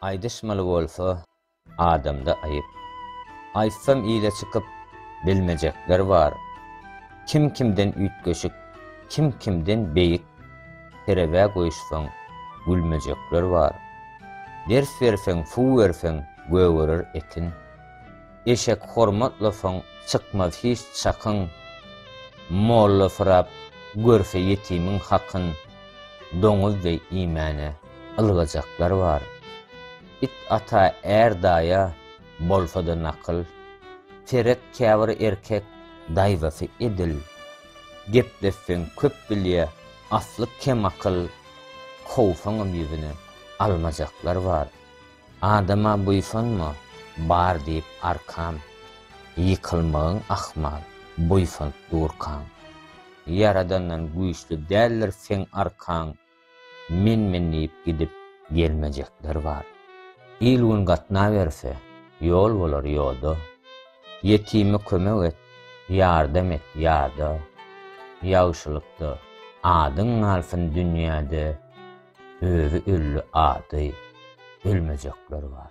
Aýdyşmaly bolsa, adamda aýyp. Aýtsam ile çykyp, bilmejekler bar. Kim kimden üýtgeşik, kim kimden beýik, Terezä goýuşsaň, gülmejekler bar. Ders berseň, suw berseň, gögerer ekin. Eşek hormatlasaň, çykmaz hiç çakyň. Mollasyrap görse ýetimiň hakyn, Doňuz deý iýmäne ylgajaklar bar. It ata, är daýa bolsa-da nakyl. Seret käbir erkek daýzasy edil. Gepletseň köp bilýä, asly kemakyl. Kowsaňam ýüzüne almajaklar bar. Adama buýsanma, bar diýip arkam. Ýykylmagyň ahmal, buýsanyp durkaň. Ýaradandan güýçli däldir seň arkaň, Men-men diýip gidip gelmejekler bar. Il-gün gatnaberse, ýol bolar ýoda. Ýetime kömek et, ýardam et ýada. Ýagşylykda adyň galsyn dünýäde, Özi öldi ady ölmejekler bar.